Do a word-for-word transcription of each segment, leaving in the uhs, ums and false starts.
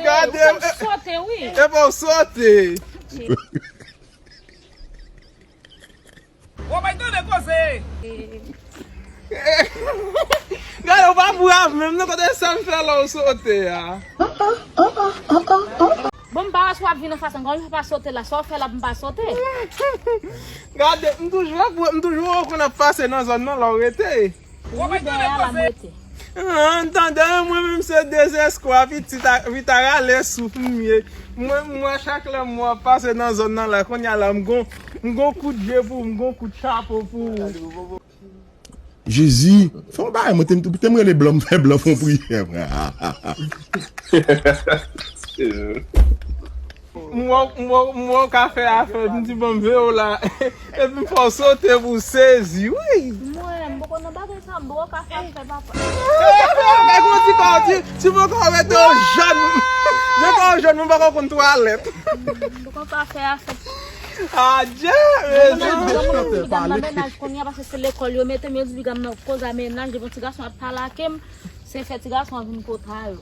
Gade, ou sote, wi. Epa w sote. Ou bay tande koze. Gade, ou pa brav menm, non, kote sa m fè la ou sote a. Bon, m pa wè si w ap vin anfas ankò, m pa sote la, sa w fè la pou m pa sote. Gade, m toujou ap wè, m toujou wè w konn ap pase nan zòn nan la w rete. Wi, dèyè a la m rete. Ah, m tande, mwen menm se dezespwa, pitit a, pitit a rale souf m ye. Mwen, mwen chak lè m wè w ap pase nan zòn nan la, kounye a la, m gon, m gon kout je pou ou, m gon kout chapo pou ou. Jezi, fè yon bagay, mwen te, te m rele blan, m fè blan fè yon priyè, frè. M wè, m wè, m wè w ka fè afè, m di bon, m veye w la. Epi m fè w sote pou w sezi, wi. Mwen, m poko nan bagay sa, m poko ka fè afè, papa. Bagay kon ti pa w di, ti poko rete yon jèn. Jan pa yon jèn, mwen poko konn twalèt. M poko ka fè afè. Adje, mezanmi. Granmoun ap di piga m nan mennaj kounye a, paske se lekòl yo mete m, yo di piga m nan koz a mennaj, depi yon ti gason ap pale ak m, se fè ti gason an vin kota yo.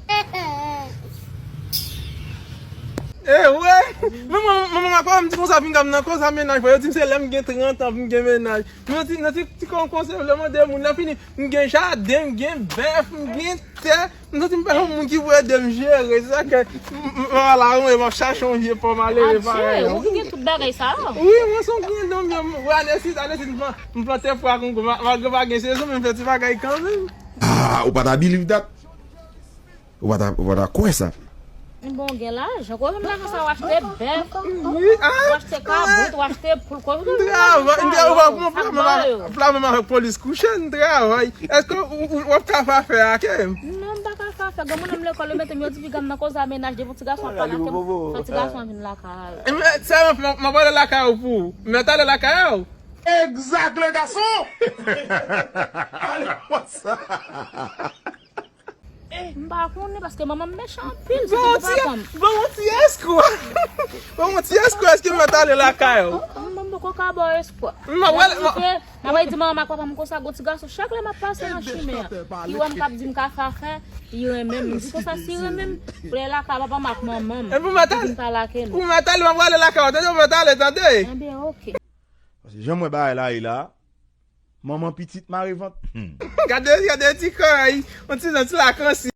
E vre? Manman, manman, manman, kòman m di konsa, piga m nan koz a mennaj, yo di m se lè m gen trant an pou m gen mennaj. Nan ti, nan ti, ti kon-, konsèy, lè mande moun, lè fini, m gen jaden, m gen bèf, m gen tè. M santi m pa yon moun ki pou ede m jere. Se sa ke m, m, m pa la, m ap chache yon vye pòm ale repare. Adje, ou ki gen tout bagay sa yo? Wi, mwen se yon grandan, m wè Anesit, Anesit, m plan-, m plante pwa kongo, ma-, malgre pa gen sezon, men m fè ti bagay kanmenm. Ah, ou pa ta believe that? Ou pa ta, ou pa ta kwè sa? Bon, gen lajan. Kòman lajan sa w achte bèf, wi, ah, w achte kabrit, w achte poul, kòman m travay, m travay, m travay avèk polis kouche, m travay. Èske ou, ou, w ap ka fè afè a ke m? Non, m pa ka fè afè. Granmoun nan lekòl, yo mete m, yo di piga m nan koz a mennaj, depi yon ti gason ap pale ak m, fè ti gason an vin lakay. Sèlman, m, m ap ale lakay ou pou ou. M mèt ale lakay ou. Exact, le garçon! Ale konsa. M pa konnen, paske manman m mechan anpil, se te papa m. Bon, yon ti espwa. Bon, yon ti espwa, èske m mèt ale lakay ou? Mwen, m poko ka ba w espwa. M ap wè, m ap di manman m ak papa m konsa, gon ti gason, chak lè m ap pase nan chimen an, li wè m k ap di m ka fè afè, li renmen m. Li di konsa, si li renmen m, pou l lakay papa m ak manman m, pou vin pale ak nou. Ou mèt ale, m ap wè ale lakay ou, tande, ou mèt ale, tande. Ebyen, oke. Paske jan m wè bagay la ye la, manman pitit mare vant. Hmm. Gade, gade ti kòy, yon ti jan ti lakansi.